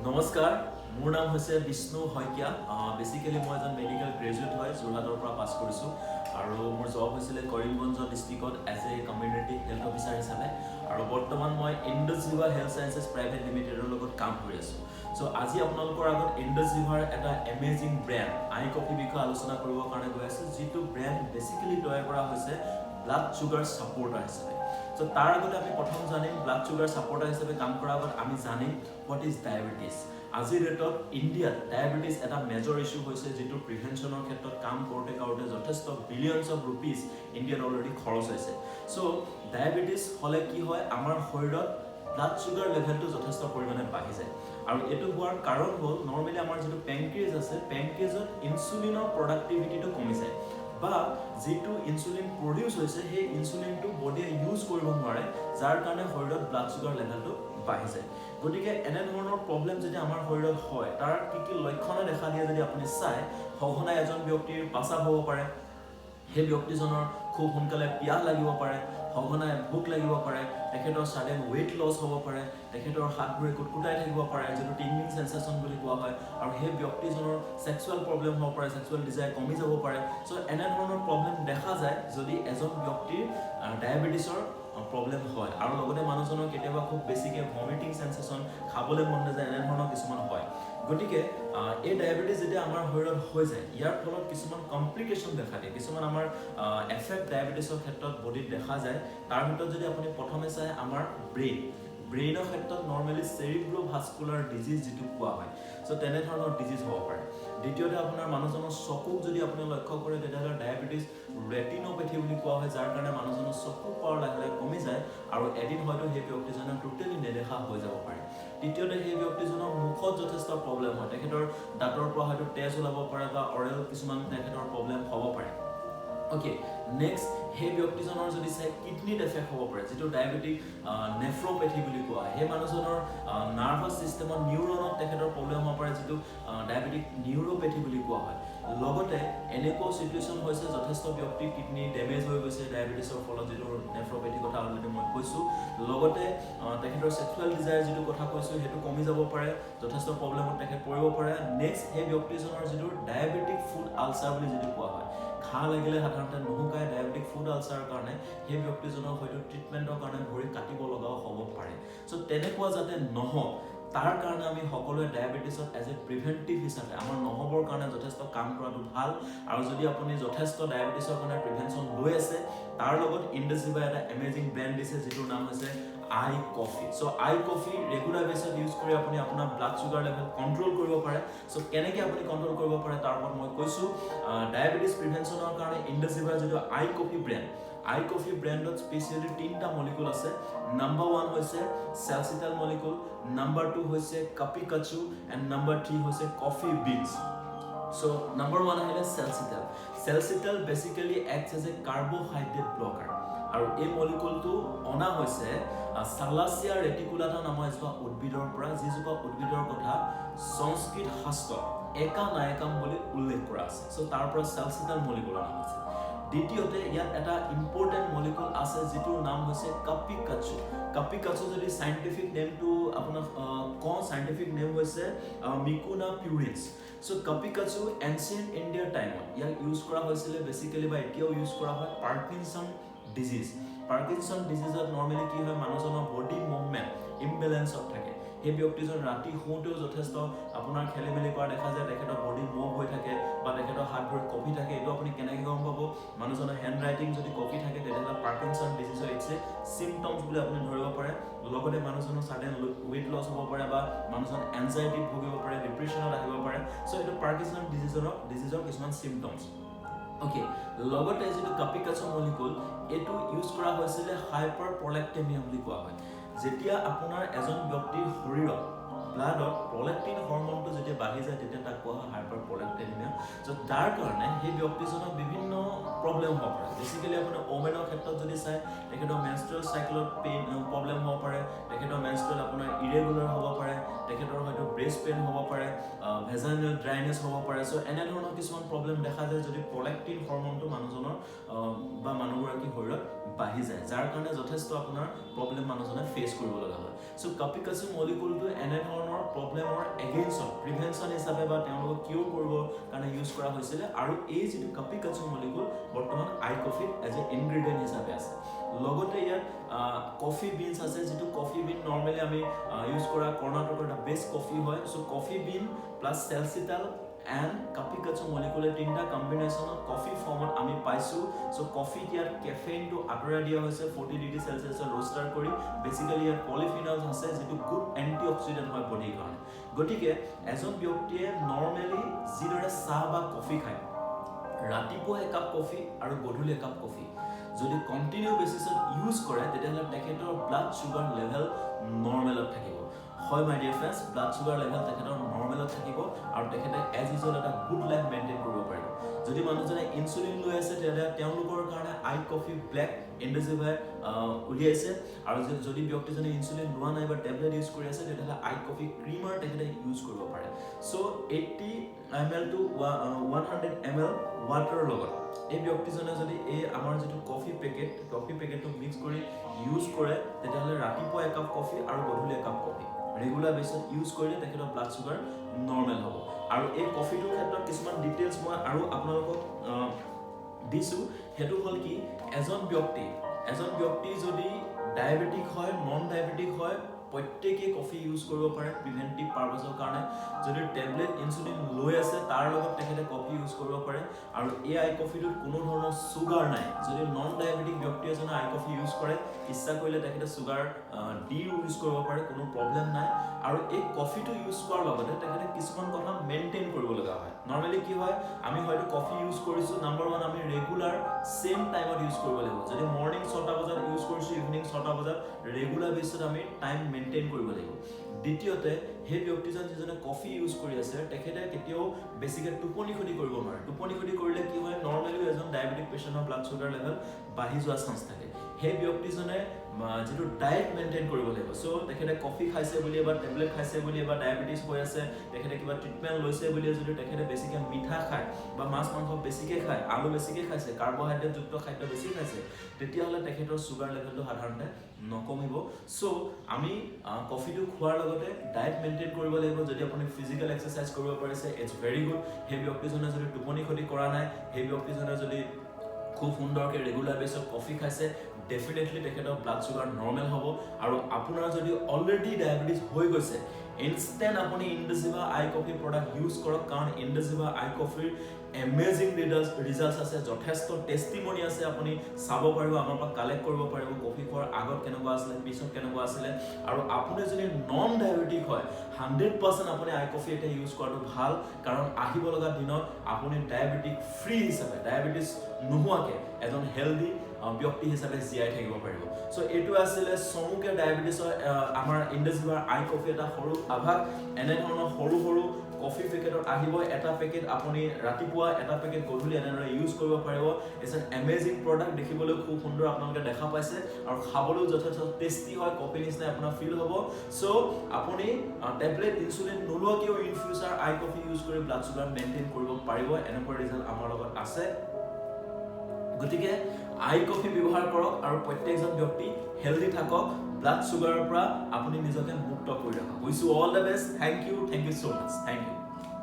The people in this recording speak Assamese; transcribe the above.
নমস্কাৰ, মোৰ নাম হৈছে বিষ্ণু শইকীয়া। বেচিকেলি মই এজন মেডিকেল গ্ৰেজুৱেট হয়, যোৰহাটৰ পৰা পাছ কৰিছোঁ আৰু মোৰ জব হৈছিলে কৰিমগঞ্জ ডিষ্ট্ৰিক্টত as a community health officer হিচাপে আৰু বৰ্তমান মই ইণ্ডোজিভা হেল্থ চায়েন্সেছ প্ৰাইভেট লিমিটেডৰ লগত কাম কৰি আছোঁ। চ' আজি আপোনালোকৰ আগত ইণ্ডোজিভাৰ এটা এমেজিং ব্ৰেণ্ড আই কফি বিষয়ে আলোচনা কৰিবৰ কাৰণে গৈ আছোঁ, যিটো ব্ৰেণ্ড বেচিকেলি তৈয়াৰ কৰা হৈছে ব্লাড চুগাৰ ছাপৰ্টাৰ হিচাপে। চ' তাৰ আগতে আমি প্ৰথম জানিম, ব্লাড চুগাৰ ছাপৰ্টাৰ হিচাপে কাম কৰাৰ আগত আমি জানিম what is diabetes. আজিৰ ডেটত ইণ্ডিয়াত ডায়েবেটিছ এটা মেজৰ ইছ্যু হৈছে, যিটো প্ৰিভেনশ্যনৰ ক্ষেত্ৰত কাম কৰোঁতে কৰোঁতে যথেষ্ট বিলিয়নছ অফ ৰুপিজ ইণ্ডিয়াত অলৰেডি খৰচ হৈছে। চ' ডায়েবেটিছ হ'লে কি হয়? আমাৰ শৰীৰত ব্লাড চুগাৰ লেভেলটো যথেষ্ট পৰিমাণে বাঢ়ি যায় আৰু এইটো হোৱাৰ কাৰণ হ'ল নৰ্মেলি আমাৰ যিটো পেংক্ৰিজ আছে, পেংক্ৰিজত ইনচুলিনৰ প্ৰডাক্টিভিটিটো কমি যায় বা যিটো ইনচুলিন প্ৰডিউচ হৈছে, সেই ইনচুলিনটো বডিয়ে ইউজ কৰিব নোৱাৰে, যাৰ কাৰণে শৰীৰত ব্লাড চুগাৰ লেভেলটো বাঢ়ি যায়। গতিকে এনেধৰণৰ প্ৰব্লেম যেতিয়া আমাৰ শৰীৰত হয়, তাৰ কি কি লক্ষণে দেখা দিয়ে যদি আপুনি চায়, সঘনাই এজন ব্যক্তিৰ পাচাব হ'ব পাৰে, সেই ব্যক্তিজনৰ খুব সোনকালে পিয়াহ লাগিব পাৰে, সঘনাই ভোক লাগিব পাৰে, তেখেতৰ ছাডেন ৱেইট লছ হ'ব পাৰে, তেখেতৰ হাত ভৰি কুটকুটাই থাকিব পাৰে, যিটো টিংলিং চেনচেশ্যন বুলি কোৱা হয়, আৰু সেই ব্যক্তিজনৰ ছেক্সুৱেল প্ৰব্লেম হ'ব পাৰে, ছেক্সুৱেল ডিজায়াৰ কমি যাব পাৰে। চ' এনেধৰণৰ প্ৰব্লেম দেখা যায় যদি এজন ব্যক্তিৰ ডায়েবেটিছৰ প্ৰব্লেম হয়। আৰু লগতে মানুহজনৰ কেতিয়াবা খুব বেছিকৈ ভমিটিং চেনচেশ্যন, খাবলৈ মন নাযায়, এনেধৰণৰ কিছুমান হয়। গতিকে এই ডায়েবেটিছ যেতিয়া আমাৰ শৰীৰত হৈ যায়, ইয়াৰ ফলত কিছুমান কমপ্লিকেশ্যন দেখা দিয়ে, কিছুমান আমাৰ এফেক্ট ডায়েবেটিছৰ ক্ষেত্ৰত বডিত দেখা যায়। তাৰ ভিতৰত যদি আপুনি প্ৰথমে চায়, আমাৰ ব্ৰেইনৰ ক্ষেত্ৰত নৰ্মেলি চেৰিব্ৰ' ভাস্কুলাৰ ডিজিজ যিটো কোৱা হয়, চ' তেনেধৰণৰ ডিজিজ হ'ব পাৰে। দ্বিতীয়তে, আপোনাৰ মানুহজনৰ চকুক যদি আপুনি লক্ষ্য কৰে, তেতিয়াহ'লে ডায়েবেটিছ ৰেটিনোপেথি বুলি কোৱা হয়, যাৰ কাৰণে মানুহজনৰ চকু পাৱাৰ লাহে লাহে কমি যায় আৰু এদিন হয়তো সেই ব্যক্তিজনে টোটেলি নেদেখা হৈ যাব পাৰে। তৃতীয়তে, সেই ব্যক্তিজনৰ মুখত যথেষ্ট প্ৰব্লেম হয়। তেখেতৰ দাঁতৰ পৰা হয়তো তেজ ওলাব পাৰে বা অৰেল কিছুমান তেখেতৰ প্ৰব্লেম হ'ব পাৰে। অ'কে, নেক্সট সেই ব্যক্তিজনৰ যদি চাই, কিডনীত এফেক্ট হ'ব পাৰে, যিটো ডায়েবেটিক নেফ্ৰপেথি বুলি কোৱা হয়। সেই মানুহজনৰ নাৰ্ভাছ ছিষ্টেমত, নিউৰনত তেখেতৰ প্ৰব্লেম হ'ব পাৰে, যিটো ডায়েবেটিক নিউৰ'পেথি বুলি কোৱা হয়। লগতে এনেকুৱাও চিটুৱেশ্যন হৈছে, যথেষ্ট ব্যক্তিৰ কিডনী ডেমেজ হৈ গৈছে ডায়েবেটিছৰ ফলত, যিটো নেফ্ৰপেথিৰ কথা অলৰেডি মই কৈছোঁ। লগতে তেখেতৰ ছেক্সুৱেল ডিজায়াৰ যিটো কথা কৈছোঁ, সেইটো কমি যাব পাৰে, যথেষ্ট প্ৰব্লেমত তেখেত পৰিব পাৰে। নেক্সট, সেই ব্যক্তিজনৰ যিটো ডায়েবেটিক ফুট আলচাৰ বুলি যিটো কোৱা হয়, ঘাঁ লাগিলে সাধাৰণতে নুশুকাই, ডায়েবেটিক ফুট আলচাৰৰ কাৰণে সেই ব্যক্তিজনৰ হয়তো ট্ৰিটমেণ্টৰ কাৰণে ভৰি কাটিব লগাও হ'ব পাৰে। চ' তেনেকুৱা যাতে নহওক, তাৰ কাৰণে আমি সকলোৱে ডায়েবেটিছত এজ এ প্ৰিভেণ্টিভ হিচাপে আমাৰ নহ'বৰ কাৰণে যথেষ্ট কাম কৰাটো ভাল। আৰু যদি আপুনি যথেষ্ট ডায়েবেটিছৰ কাৰণে প্ৰিভেনশ্যন লৈ আছে, তাৰ লগত ইণ্ডাছিভাই এটা এমেজিং ব্ৰেণ্ড দিছে, যিটোৰ নাম হৈছে আই কফি। চ' আই কফি ৰেগুলাৰ বেছত ইউজ কৰি আপুনি আপোনাৰ ব্লাড চুগাৰ লেভেল কণ্ট্ৰল কৰিব পাৰে। চ' কেনেকৈ আপুনি কণ্ট্ৰল কৰিব পাৰে, তাৰ ওপৰত মই কৈছোঁ। ডায়েবেটিছ প্ৰিভেনশ্যনৰ কাৰণে ইণ্ডাছিভাৰ যিটো আই কফি ব্ৰেণ্ড, আই কফি ব্ৰেণ্ডত স্পেচিয়েলি তিনিটা মলিকুল আছে। নাম্বাৰ ওৱান হৈছে চেলচিটেল মলিকুল, নাম্বাৰ টু হৈছে কাপিকাচু এণ্ড নাম্বাৰ থ্ৰী হৈছে কফি বিনছ। চ' নাম্বাৰ ওৱান আহিলে চেলচিটেল। চেলচিটেল basically acts as a carbohydrate blocker আৰু এই মলিকুলটো অনা হৈছে চালাচিয়া ৰেটিকুলাটা নামৰ এজোপা উদ্ভিদৰ পৰা, যিজোপা উদ্ভিদৰ কথা সংস্কৃত শাস্ত্ৰত একা নায়কাম বুলি উল্লেখ কৰা আছে। চ' তাৰ পৰা চেলচিটেল মলিকুল অনা হৈছে। দ্বিতীয়তে, ইয়াত এটা ইম্পৰ্টেণ্ট মলিকুল আছে, যিটোৰ নাম হৈছে কাপিকাচু। কাপিকাচু যদি চাইণ্টিফিক নেমটো আপোনাক কওঁ, চাইণ্টিফিক নেম হৈছে মিকুনা পিউৰিনছ। চ' কাপিকাচু এনচিয়েণ্ট ইণ্ডিয়াৰ টাইমত ইয়াক ইউজ কৰা হৈছিলে বেচিকেলি বা এতিয়াও ইউজ কৰা হয় পাৰ্কিনছন ডিজিজ। পাৰ্কিনছন ডিজিজত নৰ্মেলি কি হয়? মানুহজনৰ বডি মুভমেণ্ট ইমবেলেঞ্চত থাকে। সেই ব্যক্তিজন ৰাতি শুওঁতেও যথেষ্ট আপোনাৰ খেলি মেলি কৰা দেখা যায়, তেখেতৰ বডি মুভ হৈ থাকে বা তেখেতৰ হাত ভৰি কঁপি থাকে। এইটো আপুনি কেনেকৈ গম পাব? মানুহজনৰ হেণ্ড ৰাইটিং যদি কঁপি থাকে, তেতিয়াহ'লে পাৰ্কিনছন ডিজিজৰ it's a symptoms বুলি আপুনি ধৰিব পাৰে। লগতে মানুহজনৰ ছাডেন ৱেইট লছ হ'ব পাৰে বা মানুহজন এনজাইটিত ভুগিব পাৰে, ডিপ্ৰেশ্যনত আহিব পাৰে। চ' এইটো পাৰ্কিনছন ডিজিজৰ কিছুমান চিমটমছ। অ'কে, লগতে যিটো কাপিকাচু মলিকুল, এইটো ইউজ কৰা হৈছিলে হাইপাৰ প্ৰলেক্টেমিয়া বুলি কোৱা হয়। যেতিয়া আপোনাৰ এজন ব্যক্তিৰ শৰীৰত, ব্লাডত প্ৰলেক্টিন হৰমনটো যেতিয়া বাঢ়ি যায়, তেতিয়া তাক কোৱা হয় হাইপাৰ প্ৰলেক্টেমিয়া। চ' তাৰ কাৰণে সেই ব্যক্তিজনৰ বিভিন্ন প্ৰব্লেম হ'ব পাৰে। বেচিকেলি আপোনাৰ ওমেনৰ ক্ষেত্ৰত যদি চায়, তেখেতৰ মেনষ্ট্ৰুৱেল চাইকেলত পেইন প্ৰব্লেম হ'ব পাৰে, তেখেতৰ মেনষ্ট্ৰুৱেল আপোনাৰ ইৰেগুলাৰ হ'ব পাৰে, তেখেতৰ হয়তো ব্ৰেক ব্ৰেষ্ট পেইন হ'ব পাৰে, ভেজাইনেল ড্ৰাইনেছ হ'ব পাৰে। চ' এনেধৰণৰ কিছুমান প্ৰব্লেম দেখা যায় যদি প্ৰলেক্টিন হৰমনটো মানুহজনৰ বা মানুহগৰাকীৰ শৰীৰত বাঢ়ি যায়, যাৰ কাৰণে যথেষ্ট আপোনাৰ প্ৰব্লেম মানুহজনে ফেচ কৰিব লগা হয়। চ' কাপিকাচু মলিকুলটো এনেধৰণৰ প্ৰব্লেমৰ এগেইনষ্টত প্ৰিভেনশ্যন হিচাপে বা তেওঁলোকক কিউৰ কৰিবৰ কাৰণে ইউজ কৰা হৈছিলে। আৰু এই যিটো কাপিকাচু মলিকুল বৰ্তমান আই কফিত এজ এ ইনগ্ৰিডিয়েণ্ট হিচাপে আছে। লগতে ইয়াত কফি বিনছ আছে, যিটো কফি বিন নৰ্মেলি আমি ইউজ কৰা কৰ্ণাটকৰ এটা বেষ্ট কফি হয়। চ' কফি বিন প্লাছ চেলচিটাল এণ্ড কাপিকাচু মলিকুলে তিনিটা কম্বিনেশ্যনত কফি ফৰ্মত আমি পাইছোঁ। চ' কফিত ইয়াত কেফেইনটো আঁতৰাই দিয়া হৈছে 40 ডিগ্ৰী চেলচিয়াছত ৰোষ্টাৰ কৰি। বেচিকেলি ইয়াত পলিফিনলছ আছে, যিটো গুড এণ্টি অক্সিডেণ্ট হয় বডিৰ কাৰণে। গতিকে এজন ব্যক্তিয়ে নৰ্মেলি যিদৰে চাহ বা কফি খায়, ৰাতিপুৱা একাপ কফি আৰু গধূলি একাপ কফি যদি কণ্টিনিউ বেচিছত ইউজ কৰে, তেতিয়াহ'লে তেখেতৰ ব্লাড চুগাৰ লেভেল নৰ্মেলত থাকিব। হয়, my dear friends, blood sugar level তেখেতৰ নৰ্মেলত থাকিব আৰু তেখেতে এজ ইউজুৱেল এটা গুড লাইফ মেইনটেইন কৰিব পাৰিব। যদি মানুহজনে ইনচুলিন লৈ আছে, তেতিয়াহ'লে তেওঁলোকৰ কাৰণে আই কফি ব্লেক ইণ্ডোজিভাই উলিয়াইছে। আৰু যদি ব্যক্তিজনে ইনচুলিন লোৱা নাই বা টেবলেট ইউজ কৰি আছে, তেতিয়াহ'লে আই কফি ক্ৰীমাৰ তেখেতে ইউজ কৰিব পাৰে। চ' 80 ml to 100 ml ৱাটাৰৰ লগত এই ব্যক্তিজনে যদি এই আমাৰ যিটো কফি পেকেট, কফি পেকেটটো মিক্স কৰি ইউজ কৰে, তেতিয়াহ'লে ৰাতিপুৱা একাপ কফি আৰু গধূলি একাপ কফি ৰেগুলাৰ বেচিছত ইউজ কৰিলে তেখেতৰ ব্লাড চুগাৰ নৰ্মেল হ'ব। আৰু এই কফিটোৰ ক্ষেত্ৰত কিছুমান ডিটেইলছ মই আৰু আপোনালোকক দিছোঁ। সেইটো হ'ল কি, এজন ব্যক্তি যদি ডায়েবেটিক হয়, নন ডায়েবেটিক হয়, প্ৰত্যেকেই কফি ইউজ কৰিব পাৰে প্ৰিভেণ্টিভ পাৰ্পাছৰ কাৰণে। যদি টেবলেট ইনচুলিন লৈ আছে, তাৰ লগত তেখেতে কফি ইউজ কৰিব পাৰে। আৰু এই আই কফিটোত কোনো ধৰণৰ চুগাৰ নাই। যদি নন ডায়েবেটিক ব্যক্তি এজনে আই কফি ইউজ কৰে, ইচ্ছা কৰিলে তেখেতে চুগাৰ দিও ইউজ কৰিব পাৰে, কোনো প্ৰব্লেম নাই। আৰু এই কফিটো ইউজ কৰাৰ লগতে তেখেতে কিছুমান কথা মেইনটেইন কৰিব লগা হয়। নৰ্মেলি কি হয়, আমি হয়তো কফি ইউজ কৰিছোঁ, নাম্বাৰ ওৱান, আমি ৰেগুলাৰ ছেম টাইমত ইউজ কৰিব লাগিব। যদি মৰ্ণিং 6টা বজাত ইউজ কৰিছোঁ, ইভিনিং 6টা বজাত ৰেগুলাৰ বেচিছত আমি টাইম মেইনটেইন কৰিব লাগিব। দ্বিতীয়তে, সেই ব্যক্তিজন যিজনে কফি ইউজ কৰি আছে, তেখেতে কেতিয়াও বেছিকৈ টোপনি ক্ষতি কৰিব নোৱাৰে। টোপনি ক্ষতি কৰিলে কি হয়, নৰ্মেলিও এজন ডায়েবেটিক পেচেণ্টৰ ব্লাড চুগাৰ লেভেল বাঢ়ি যোৱা চান্স থাকে। সেই ব্যক্তিজনে যিটো ডায়েট মেইনটেইন কৰিব লাগিব। চ' তেখেতে কফি খাইছে বুলিয়ে বা টেবলেট খাইছে বুলিয়ে বা ডায়েবেটিছ হৈ আছে, তেখেতে কিবা ট্ৰিটমেণ্ট লৈছে বুলিয়ে যদি তেখেতে বেছিকৈ মিঠা খায় বা মাছ মাংস বেছিকৈ খায়, আলু বেছিকৈ খাইছে, কাৰ্বহাইড্ৰেটযুক্ত খাদ্য বেছি খাইছে, তেতিয়াহ'লে তেখেতৰ চুগাৰ লেভেলটো সাধাৰণতে নকমিব। চ' আমি কফিটো খোৱাৰ লগতে ডায়েট মেইনটেইন কৰিব লাগিব। যদি আপুনি ফিজিকেল এক্সাৰচাইজ কৰিব পাৰিছে, it's very good. সেই ব্যক্তিজনে যদি টোপনি ক্ষতি কৰা নাই, সেই ব্যক্তিজনে যদি খুব সুন্দৰকৈ ৰেগুলাৰ বেছত কফি খাইছে, ডেফিনেটলি তেখেতৰ ব্লাড চুগাৰ নৰ্মেল হ'ব। আৰু আপোনাৰ যদি অলৰেডি ডায়েবেটিছ হৈ গৈছে, ইনষ্টেণ্ট আপুনি ইণ্ডোজিভা আই কফি প্ৰডাক্ট ইউজ কৰক, কাৰণ ইণ্ডোজিভা আই কফিৰ এমেজিং ৰিজাল্টছ আছে, যথেষ্ট টেষ্টিমনি আছে। আপুনি চাব পাৰিব, আমাৰ পৰা কালেক্ট কৰিব পাৰিব, কফি খোৱাৰ আগত কেনেকুৱা আছিলে, পিছত কেনেকুৱা আছিলে। আৰু আপুনি যদি নন ডায়েবেটিক হয়, 100% আপুনি আই কফি এতিয়া ইউজ কৰাটো ভাল, কাৰণ আহিব লগা দিনত আপুনি ডায়েবেটিক ফ্ৰী হিচাপে, ডায়েবেটিছ নোহোৱাকৈ এজন হেল্ডি ব্যক্তি হিচাপে জীয়াই থাকিব পাৰিব। চ' এইটো আছিলে চমুকে ডায়েবেটিছৰ আমাৰ ইণ্ডাজিভাৰ আই কফি এটা সৰু আভাস। এনেধৰণৰ সৰু সৰু কফি পেকেটত আহিব। এটা পেকেট আপুনি ৰাতিপুৱা, এটা পেকেট গধূলি এনেদৰে ইউজ কৰিব পাৰিব। It's an amazing product. দেখিবলৈ খুব সুন্দৰ, আপোনালোকে দেখা পাইছে, আৰু খাবলৈও যথেষ্ট টেষ্টি হয়, কফি নিচিনাই আপোনাৰ ফিল হ'ব। চ' আপুনি টেবলেট ইনচুলিন নোলোৱাকৈও in future I coffee use কৰি ব্লাড চুগাৰ মেইনটেইন কৰিব পাৰিব। এনেকুৱা ৰিজাল্ট আমাৰ লগত আছে। গতিকে আই কফি ব্যৱহাৰ কৰক আৰু প্ৰত্যেকজন ব্যক্তি হেল্ডি থাকক। ব্লাড চুগাৰৰ পৰা আপুনি নিজকে মুক্ত কৰি ৰাখক। Wish you all the best. Thank you, thank you so much, thank you.